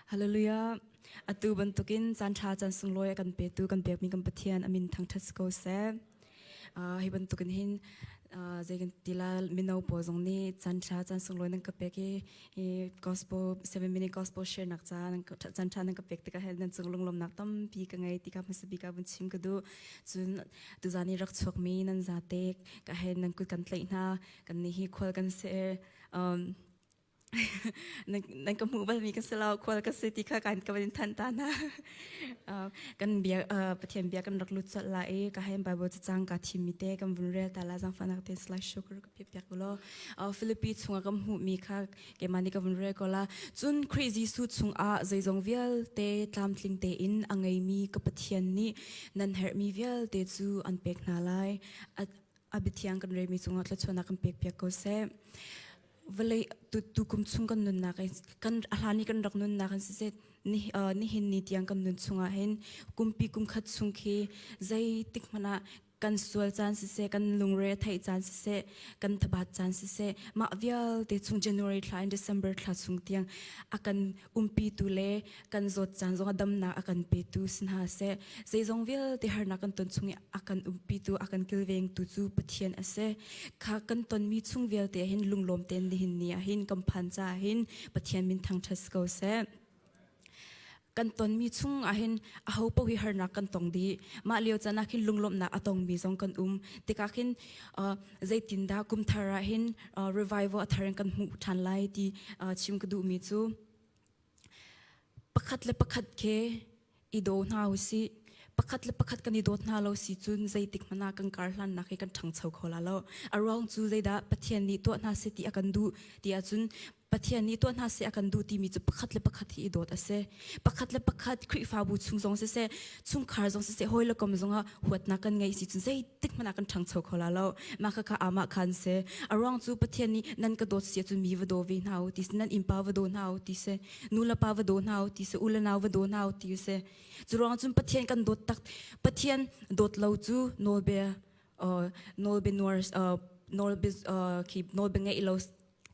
Hallelujah. Atu bantukin caan ṭha caan sunglawi a kan petu kan pekmi kan Pathian a min thangṭhat si ko seh. Uh, hi bantukin hin uh, zei kan ti la mino pawl zong nih caan ṭha caan sunglawi nan ka pek i hi gospel 7 minute gospel share nak ca nan caan ṭha nan ka pek tikah hin nan cung lunglawmnak tampi ka ngei ti ka hmasa bik ah vun chim ka duh. Cun tuzaan i rak chuakmi nan zate ka he nan kut kan tlaih hna kan nih hi khual kan si um, nan ka hmuh balmi ka si lo khual ka si ti kha kan ka van than ta hna kan bia Pathian bia kan rak lut colh la i ka hen Bible cacang ka thimmi te kan vun rel ta la zangfahnak ten slide show ka rak piak piak law Philippi chungah kan hmuhmi kha keimah nih ka vun rel ko la cun Khrih Jesuh chungah zeizong vialte tlamtling tein a ngeimi ka Pathian nih nan herhmi vialte cu an pek hna lai a biathiang kan relmi cungah thluachuahnak kan pekpiak ko seh. Vawlei tu, tu kum chung kan nunnak kan a hlan i kan rak nunnak in siseh ni, uh, nihin ni tiang kan nun chungah hin kumpi kum khat chung khi zeitik hmanh ah kan sual caan siseh kan lungre theih caan siseh kan thabat caan siseh mah vialte chung January thla in December thla chung tiang a kan umpitu le kan zawt caan zong ah damnak a kan petu si hna seh zeizong vialte harnak kan ton chung i a kan umpitu a kan kilvengtu cu Pathian a si kha kan tonmi chung vialte hin lunglawm tein nihin ni ah hin kan phan caah hin Pathian min thangṭhat si ko seh kan tonmi chung ah hin aho paoh hi harnak kan tong dih mah lio caan ah khin lunglawmhnak a tongmi zong kan um tikah khin zeitindah kum thar ah hin revival a thar in kan hmuh ṭhan lai ti chim ka duhmi cu Pakhat le pakhat khi i daw hna usih. Pakhat le pakhat kan i dawt hna lo si cun zeitik hmanh ah kan karhlannak hi kan ṭhangcho kho la lo. A ruang cu zeidah Pathian nih tuah hna seh ti a kan duh ti ahcun Pathian nih tuah hna seh a kan duh timi cu pakhat le pakhat hi i dawt a si. Pakhat le pakhat Khrihfabu chung zong siseh, chungkhar zong siseh, hawi le kom zongah huatnak kan ngeih si cun zeitik hmanh ah kan ṭhangcho kho la lo. Mah khakha amah khan si. A ruang cu Pathian nih nan ka dawt si ahcun mi va daw ve hna u ti si, nan innpa va daw hna u ti si, nu le pa va daw hna u ti si, u le nau va daw hna u ti si. Cu ruang cun Pathian kan dawt tak Pathian dawt lo cu nawlbia nawlbia nuar nawlbia khi nawlbia ngeih lo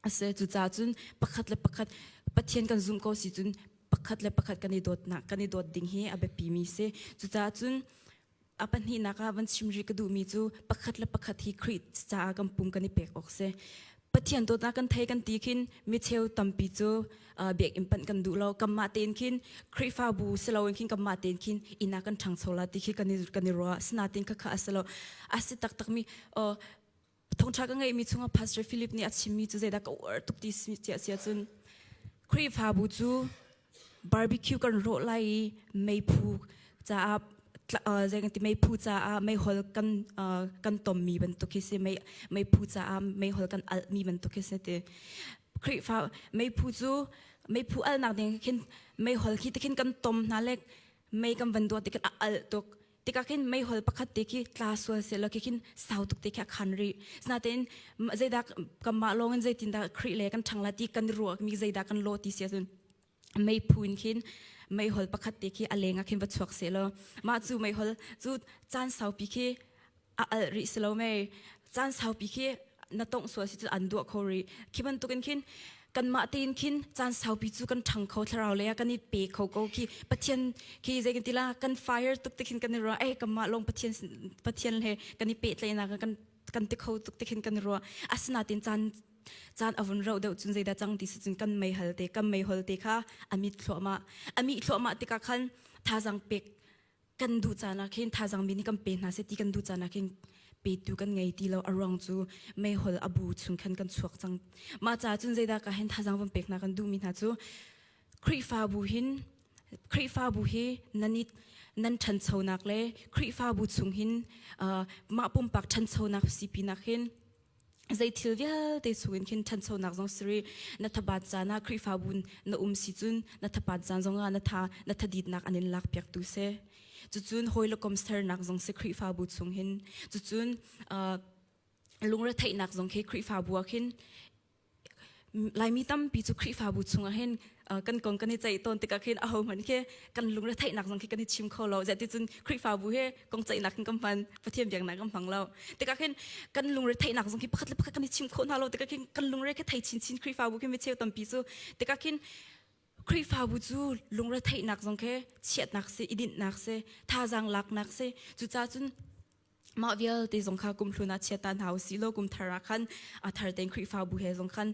a si. Cucaah cun pakhat le pakhat Pathian kan zumh ko si cun pakhat le pakhat kan i dawtnak kan i dawt ding hi a biapi mi si. Cucaah cun A pahnihnak ah van chim rih ka duhmi cu pakhat le pakhat hi Khrih caah kan pum kan i pek awk si. Pathian dawtnak kan thei kan ti khin micheu tampi cu biakinn panh kan duh lo. Kanmah tein khin Khrihfabu si loin khin kanmah tein khin inn ah kan ṭhangcho la ti khi kan i kan i ruah. Sinain khakha a si lo. A si taktakmi Thawngṭha ka ngeihmi chungah Pastor Philip nih a chimmi cu zeidah ka uar tuk ti si a si ahcun Khrihfabu cu barbecue kan rawh lai i meiphu caah zei kan ti meiphu caah meihol kan kan tommi bantuk khi si mei meiphu caah meihol kan alhmi bantuk khi si ti Khrihfa meiphu cu meiphu alnak ding khin meihol khi tikhin kan tom hna le mei kan van duah tikhin a alh tuk tikah khin meihol pakhat te khi tla sual seh law khi khin sau tuk te khi a khan rih sinain zeidah kanmah lawng in zeitindah Khrih le kan ṭhang la ti kan ruah mi zeidah kan law ti si ahcun meiphu in khin meihol pakhat te khi a leng ah khin va chuak seh law mah cu meihol cu caan saupi khi a alh rih si lo mei caan saupi khi na tongh sual si cu an duah kho rih khi bantukin khin kanmah tein khin caan saupi cu kan ṭhang kho thlarau lei ah kan i pe kho ko khi Pathian khi zei kan ti la kan fire tuk te khin kan i ruah eh kanmah lawng Pathian Pathian he kan i pehtlaihnak kan kan ti kho tuk te khin kan i ruah asinain caan caan a vun rauh deuh cun zeidah cang ti si cun kan meihal te kan meihol te kha a mit thluahmah a mih thluahmah tikah khan thazang pek kan duh caan ah khin thazang mi nih kan pe hna seh ti kan duh caan ah khin petu kan ngei ti lo a ruang cu meihol a bu chung khan kan chuak cang mah caah cun zeidah ka hin thazang van pek hna kan duhmi hna cu Khrihfabu hin Khrihfabu hi nan i nan ṭhanchonak le Khrihfabu chung hin uh, mah pumpak ṭhanchonak sipinak hin zei thil vialte chungin khin ṭhanchonak zong siri na thabat caan ah Khrihfabu na um si cun na thapat caan zongah na tha na thaditnak an in lak piaktu si cucun hawi le kom sernak zong si Khrihfabu chung hin cucun uh, lungretheihnak zong khi Khrihfabu ah khin Laimi tampi cu Khrihfabu chungah hin kan kong kan i ceih tawn tikah khin aho hmanh khi kan lungre theihnak zong khi kan i chim kho lo. Zeticun Khrihfabu he kong ceihnak hin kan hman, Pathian biaknak kan hmang lo. Tikah khin kan lungre theihnak zong khi pakhat le pakhat kan i chim khawh hna lo tikah khin kan lungre khi thei chinchin Khrihfabu khi micheu tampi cu tikah khin. Khrihfabu cu lungretheihnak zong khi chiatnak si, i dinhnak si, thazaang laknak si. Cucaah cun mah vialte zong kha kumhlun ah chia ta hna usih law kumthar ah khan a thar tein Khrihfabu he zong khan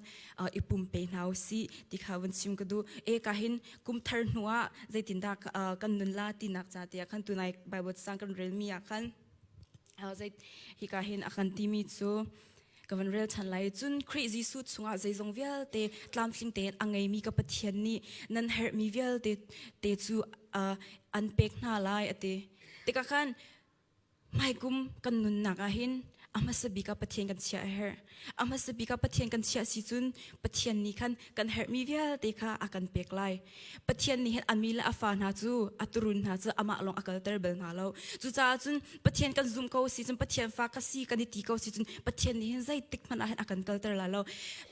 i pumpe hna usih ti kha vun chim ka duh. E ka hin kumthar hnu ah zeitindah kan nun la tinak ca tiah khan tunai Bible cang kan relmi ah khan zei hika hin a kan timi cu ka van rel ṭhan lai. Cun Khrih Jesuh chungah zeizong vialte tlamtling tein a ngeimi ka Pathian nih nan herhmi vialte te cu an pek hna lai a ti. Tikah khan hmaikum kan nunnak ah hin a hmasa bik ah Pathian kan chiah a herh. A hmasa bik ah Pathian kan chiah si cun Pathian nih khan kan herhmi vialte kha a kan pek lai. Pathian nih hin a mi le a fa hna cu a turun hna cu amah lawng a kalter bal hna lo. Cucaah cun Pathian kan zum ko si cun Pathian fa ka si kan i ti ko si cun Pathian nih hin zeitik hmanh ah hin a kan kalter lai lo.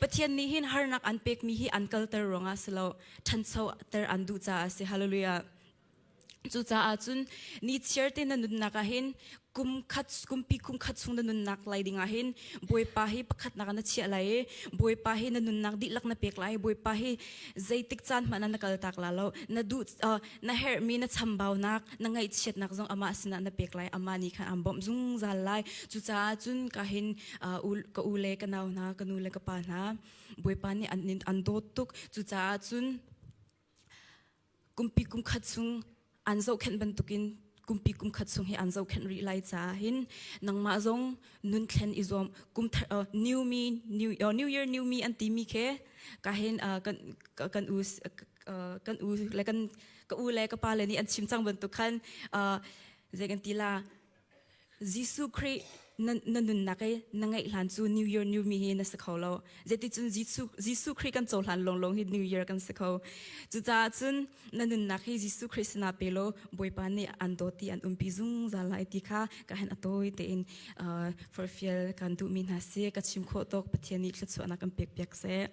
Pathian nih hin harnak an pekmi hi an kalter ruangah si lo, ṭhanchoter an duh caah a si. Hallelujah. Cucaah cun nichiar te na nunnak ah hin kum khat kumpi kum khat chung na nunnak lai ding ah hin Bawipa hi pakhatnak ah na chiah lai i Bawipa hi na nunnak dihlak na pek lai Bawipa hi zeitik caan hmanh ah na kaltak la lo na duh uh, na herhmi na chambaunak na ngaihchiatnak zong amah sinah na pek lai amah nih khan aan bawmh zungzal lai cucaah cun ka hin uh, ka u le ka nau hna ka nu le ka pa hna Bawipa nih an an dawt tuk cucaah cun Kumpi kum khat chung an zohkhenh bantukin kumpi kum khat chung hi an zohkhenh rih lai caah hin nangmah zong nun thlen i zuam kum thar uh, new me new uh, new year new me an timi khi ka hin uh, kan kan u uh, kan u le kan ka u le ka pa le nih an chim cang bantuk khan uh, zei kan ti la Jesuh Khrih na, na nunnak i na ngeih hlan cu New Year New Me hi na si kho lo. Zeiticun Jesuh, Jesuh Khrih kan cohlan lawnglawng hi New Year kan si kho. Cucaah cun na nunnak hi Jesuh Khrih sinah pe law Bawipa nih an dawt i an umpi zungzal lai ti kha ka hen a tawi tein uh, forhfial kan duhmi hna si ka chim khawh tawk Pathian nih thluachuahnak kan pek piak seh.